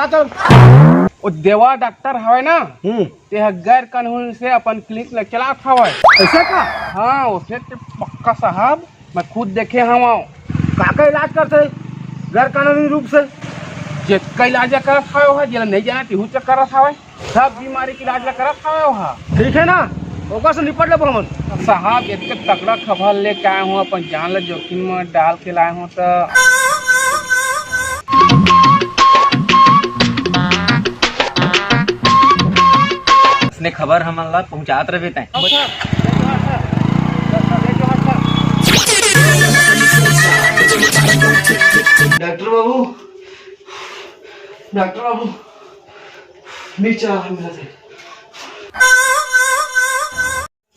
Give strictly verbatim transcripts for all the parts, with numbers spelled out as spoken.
ओ देवा डॉक्टर हवय ना, हम्म। तेह गैर कानून से अपन क्लिनिक ल चलात हवय। ऐसा का? हाँ, ओसे ते पक्का साहब, मैं खुद देखे हवं। का का इलाज करथे गैर कानूनी रूप से? जेतका इलाज करत हवय ओहा, जेला नइ जाने तिहू च करत हवय। सब बीमारी के इलाज ला करत हवय ओहा। ठीक है ना, ओकर से निपट लेबो हमन। साहब, एतके तगड़ा खबर लेके आए हूँ, अपन जान ला जोखिम में डाल के लाए हूँ त। इसने खबर हमन ला पहुंचात रहे तैं। डॉक्टर बाबू, डॉक्टर बाबू, नीचे आ, मिला दे।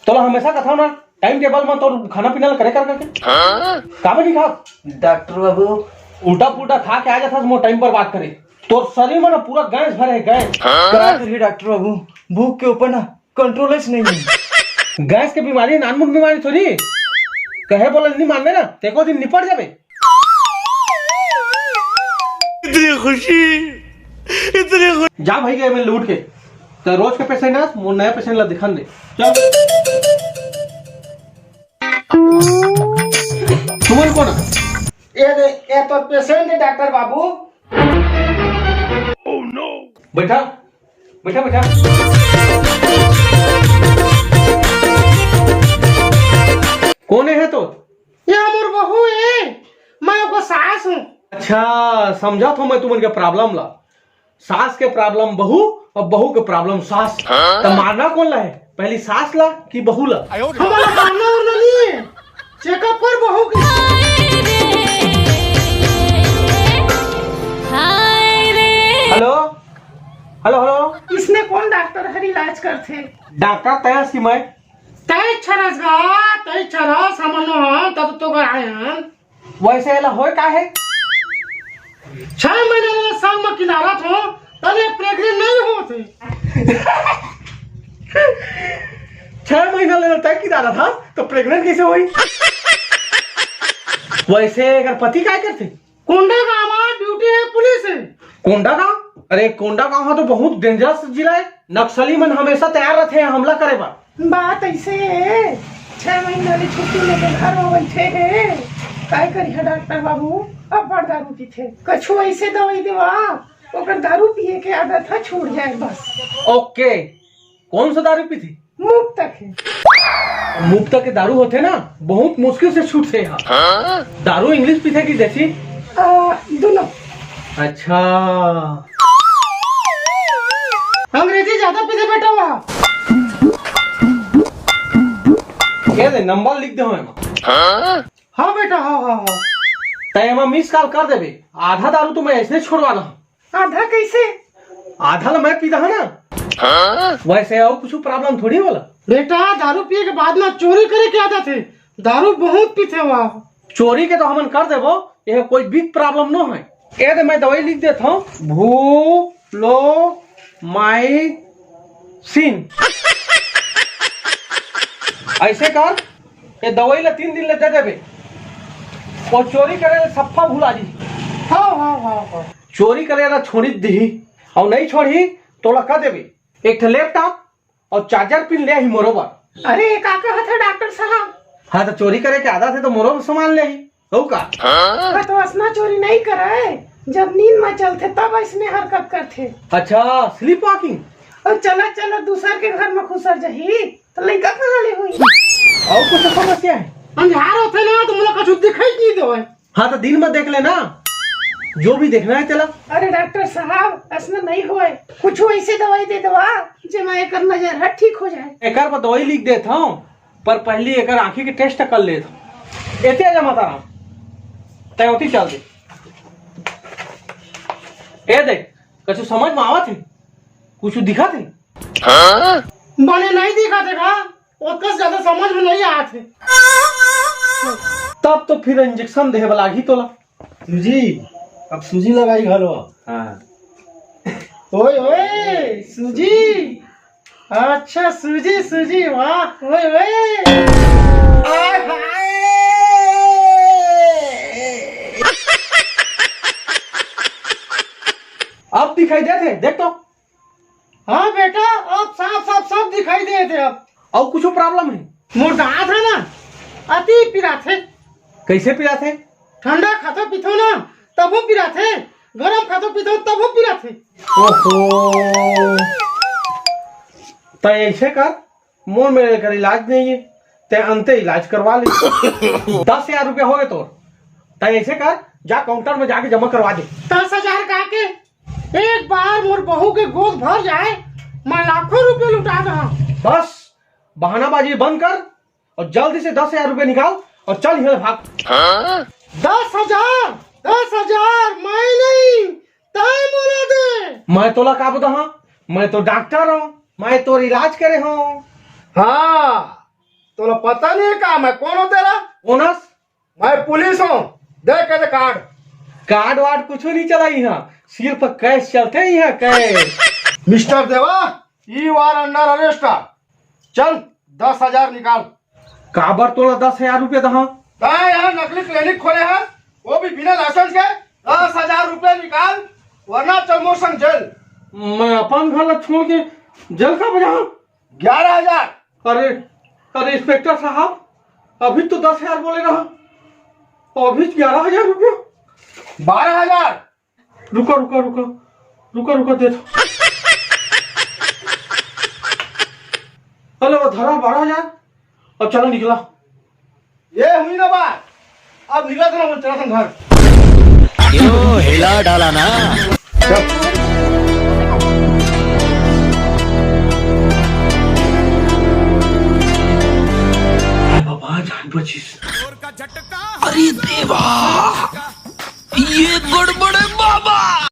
तोला हमेशा कथव ना, टाइम टेबल में तोर खाना पीना ल करे कर करके। हाँ? काबर नहीं खात? डॉक्टर बाबू। उल्टा पुल्टा खा के आ जाथस, मोर टाइम पर बात करे। तोर शरीर में ना पूरा गैस भरे है, गैस। हाँ? का करिए डॉक्टर बाबू, भूख के ऊपर ना कंट्रोल ही नहीं है। गैस के बीमारी नानमुन बीमारी थोड़ी। कहे बोले नहीं मानबे ना, तेको दिन निपट जाबे। इतनी खुशी, इतनी खुशी। जा भाई, गए मैं लूट के। तो रोज के पेशेंट है, वो नया पेशेंट ला दिखान दे। चल। सुमन कौन है? ये दे, ये तो पेशेंट है डॉक्टर बाबू। बैठा, बैठा, बैठा। कौन है तो? ये मोर बहू है, मैं ओकर सास हूँ। अच्छा, समझा था मैं तुमन के प्रॉब्लम ला। सास के प्रॉब्लम बहू और बहू के प्रॉब्लम सास। हाँ? तो मारना कौन ला है, पहली सास ला कि बहू ला? हमारा मारना और नहीं है, चेकअप कर बहू के। Hello, hello, hello. इसने कौन डॉक्टर हर इलाज करथे? डॉक्टर तया सी मैं। तय छरस गा, तय छरस, हमन नो हन, तब तो कर आए हन। वैसे एला होय का है? छह महीना ले संग में किनारत हो, तले प्रेग्नेंट नहीं होते। छह महीना ले तय किनारत हा, तो प्रेग्नेंट कैसे होई? वैसे एकर पति काय करथे? कोंडागांव ड्यूटी है पुलिस है। कोंडागांव? अरे, कोंडागांव हा तो बहुत डेंजरस जिला है। नक्सली मन हमेशा तैयार रहते हैं हमला करे बर। बात ऐसे है, छह महीना ले छुट्टी लेके घर में बैठे हैं। काय करिहा डॉक्टर बाबू, अब्बड़ दारू पीथे। कछु ऐसे दवाई देवा, ओकर दारू पिए के आदत है छूट जाए बस। ओके, कौन सा दारू पीथे? मुफ्त के। मुफ्त के दारू होथे ना, बहुत मुश्किल से छूटथे हा। दारू इंग्लिश पीथे कि देसी? आ, दोनों। अच्छा। अंग्रेजी ज्यादा पीथे बेटा वहाँ। ये ले, नंबर लिख दे हूँ एमा। हाँ बेटा, हाँ, हाँ, हाँ। तय एमा मिस कॉल कर देबे, आधा दारू तो मैं ऐसे छोड़वा दूँ। आधा कैसे? आधा ला मैं पीता है ना। हाँ? वैसे और कुछ प्रॉब्लम थोड़ी होला। बेटा, दारू पिए के बाद ना चोरी करे के आदत है। दारू बहुत पीथे हुआ। चोरी के तो हमन कर देबो, ये कोई बिग प्रॉब्लम नो है। ये दे मैं दवाई लिख देता हूँ, भूलोमाइसिन। ऐसे कर, ये दवाई ला तीन दिन ले दे देबे, वो चोरी करे ले सफ्फा भुला जी। हाँ, हाँ, हाँ, हाँ। चोरी करे ला छोड़ी दिही, और नहीं छोड़ी तोला कह देबे, एक ठे लैपटॉप और चार्जर पिन ले ही मोरो बर। अरे, ये का कहत है डॉक्टर साहब? हाँ, तो चोरी करे के आदत है तो मोरो बर सामान ले ही, हो का? हाँ, तो असना चोरी नहीं करे, जब नींद में चलथे तब ऐसने हरकत करथे। अच्छा, स्लीप वॉकिंग। और चला चला दूसर के घर में घुसर जाही, तो लइका कहाँ ले होई? और कुछ समस्या है? अंधार होथे ना, तो मोला कुछ दिखाई नहीं देवे। हाँ, तो दिन में देख लेना, जो भी देखना है चला। अरे डॉक्टर साहब, असना नहीं होए, कुछ ऐसे दवाई दे दवा, जेमा एकर नजर ह ठीक हो जाए। एकर पर दवाई लिख देत हूँ, पर पहली एकर आँखी के टेस्ट कर लेत हूँ। एते आजा माता राम, तय होती चल दे। ए देख, कुछ समझ में आवत है? कुछ दिखत है? बने नहीं दिखत है का? ओतका से ज्यादा समझ में नहीं आत है। तब तो फिर इंजेक्शन देहे वाला ही तोला। सूजी, अब सूजी लगाई घलो। हाँ। ओए, ओए, सूजी। अच्छा, सूजी, सूजी, वाह, ओए, ओए। आय हाय। अब दिखाई देत हे, देख तो। हाँ बेटा, अब साफ साफ सब दिखाई देत हे। अब अउ कुछू problem हे? मोर दांत हे ना, अति पिराथे। कइसे पिराथे? ठंडा खाथो पीथो ना, तभो पिराथे। गरम खाथो पीथो, तभो पिराथे। ओहो, त अइसे कर, मोर मेर एकर इलाज नइ हे, तैं अंते इलाज करवा ले। दस हजार रुपया होगे तोर, तैं अइसे कर, जा counter में जाके जमा करवा दे। दस हजार का के? एक बार मोर बहू के गोद भर जाए, मैं लाखों रुपया लुटा दहा। बस, बहानाबाजी बंद कर अउ जल्दी से दस हजार रुपया निकाल अउ चल इहाँ ले भाग। दस हजार, दस हजार, मैं नहीं, तैं मोला दे। मैं तोला का बता हूँ, मैं तो डॉक्टर हूँ, मैं तोर इलाज करे हूँ। हाँ, तोला पता नहीं हे का मैं कोन हूँ तेला? कोन हस? मैं पुलिस हूँ, दे के दे card। Card वार्ड कुछू नहीं चला इहाँ, सिर्फ cash चलथे इहाँ, cash। Mister देवा, you are under arrest। चल, दस हजार निकाल। काबर तोला दस हजार रुपया दहा? तैं यहाँ नकली clinic खोले हस, वो भी बिना license के। दस हजार रुपया निकाल, वरना चल मोर संग जेल। मैं अपन घर ला छोड़ के जेल काबर जाहूँ? ग्यारह हजार। अरे, अरे इंस्पेक्टर साहब, अभी तो दस हजार बोले रहा, अभी ग्यारह हजार रुपया। बारह हजार। रुका, रुका, रुका, रुका, रुका, दे दो। अरे वो धरा बारह हजार, अब चला निकला। ये हुई ना बात, अब निकला था ना, चला था घर। यो हिला डाला ना। हाय बाबा, जान बचिस। अरे देवा, ये गड़बड़ है बाबा।